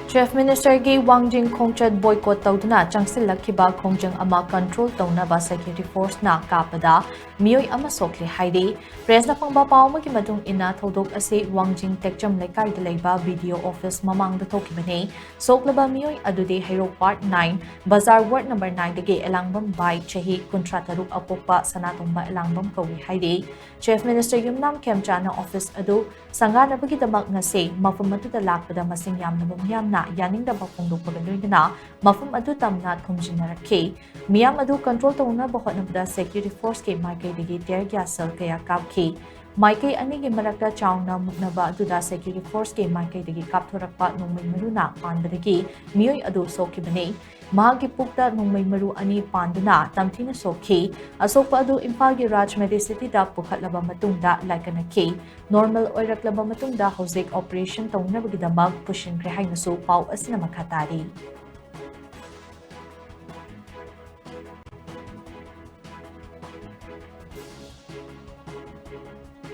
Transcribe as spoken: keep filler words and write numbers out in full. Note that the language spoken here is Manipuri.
Chief Ministerꯒꯤ ꯋꯥꯡꯖꯤꯡ ꯈꯣꯡꯆꯠ boycott ꯇꯧꯗꯨꯅ ꯆꯪꯁꯤꯜꯂꯛꯈꯤꯕ ꯈꯣꯡꯖꯪ ꯑꯃ control ꯇꯧꯅꯕ security forceꯅ ꯀꯥꯞꯄꯗ ꯃꯤꯑꯣꯏ ꯑꯃ ꯁꯣꯛꯂꯦ ꯍꯥꯏꯔꯤ꯫ Pressꯅ ꯐꯪꯕ ꯄꯥꯎ ꯑꯃꯒꯤ ꯃꯇꯨꯡ ꯏꯟꯅ, ꯊꯧꯗꯣꯛ ꯑꯁꯤ ꯋꯥꯡꯖꯤꯡ ꯇꯦꯛꯆꯝ ꯂꯩꯀꯥꯏꯗ ꯂꯩꯕ BDO office ꯃꯃꯥꯡꯗ ꯊꯣꯛꯈꯤꯕꯅꯤ꯫ ꯁꯣꯛꯂꯕ ꯃꯤꯑꯣꯏ ꯑꯗꯨꯗꯤ ꯍꯩꯔꯣꯛ Part nine, ꯕꯖꯥꯔ Ward number nineꯗꯒꯤ ꯑꯦꯂꯥꯡꯕꯝ ꯕꯥꯏ, ꯆꯍꯤ ꯀꯨꯟꯊ꯭ꯔꯥ ꯇꯔꯨꯛ, ꯑꯄꯣꯛꯄ ꯁꯅꯥꯇꯣꯝꯕ ꯑꯦꯂꯥꯡꯕꯝ ꯀꯧꯏ ꯍꯥꯏꯔꯤ꯫ Chief Minister ꯌꯨꯝꯅꯥꯝ ꯈꯦꯝꯆꯥꯅ office ꯑꯗꯨ ꯁꯪꯒꯥꯅꯕꯒꯤꯗꯃꯛ ꯉꯁꯤ ꯃꯐꯝ ꯑꯗꯨꯗ ꯂꯥꯛꯄꯗ ꯃꯁꯤꯡ ꯌꯥꯝꯂꯕ ꯃꯤꯌꯥꯝꯅ ꯌꯥꯅꯤꯡꯗꯕ ꯐꯣꯡꯗꯣꯛꯄꯒ ꯂꯣꯏꯅꯅ ꯃꯐꯝ ꯑꯗꯨ ꯇꯝꯅ ꯊꯨꯝꯖꯤꯟꯅꯔꯛꯈꯤ꯫ ꯃꯤꯌꯥꯝ ꯑꯗꯨ control ꯇꯧꯅꯕ ꯍꯣꯠꯅꯕꯗ security forceꯀꯤ ꯃꯥꯏꯀꯩꯗꯒꯤ tear gas shell ꯀꯌꯥ ꯀꯥꯞꯈꯤ꯫ ꯃꯥꯏꯀꯩ ꯑꯅꯤꯒꯤ ꯃꯔꯛꯇ ꯆꯥꯎꯅ ꯃꯨꯛꯅꯕ ꯑꯗꯨꯗ security forceꯀꯤ ꯃꯥꯏꯀꯩꯗꯒꯤ ꯀꯥꯞꯊꯣꯔꯛꯄ ꯅꯣꯡꯃꯩ ꯃꯔꯨꯅ ꯄꯥꯟꯕꯗꯒꯤ ꯃꯤꯑꯣꯏ ꯑꯗꯨ ꯁꯣꯛꯈꯤꯕꯅꯤ꯫ ꯃꯍꯥꯛꯀꯤ ꯄꯨꯛꯇ ꯅꯣꯡꯃꯩ ꯃꯔꯨ ꯑꯅꯤ ꯄꯥꯟꯗꯨꯅ ꯇꯝꯊꯤꯅ ꯁꯣꯛꯈꯤ꯫ ꯑꯁꯣꯛꯄ ꯑꯗꯨ ꯏꯝꯐꯥꯜꯒꯤ ꯔꯥꯖ ꯃꯦꯗꯤꯁꯤꯇꯤꯗ ꯄꯨꯈꯠꯂꯕ ꯃꯇꯨꯡꯗ ꯂꯥꯏꯀꯠꯅꯈꯤ꯫ Normal ꯑꯣꯏꯔꯛꯂꯕ ꯃꯇꯨꯡꯗ ꯍꯧꯖꯤꯛ operation ꯇꯧꯅꯕꯒꯤꯗꯃꯛ ꯄꯨꯁꯤꯟꯈ꯭ꯔꯦ ꯍꯥꯏꯅꯁꯨ ꯄꯥꯎ ꯑꯁꯤꯅ ꯃꯈꯥ ꯇꯥꯔꯤ꯫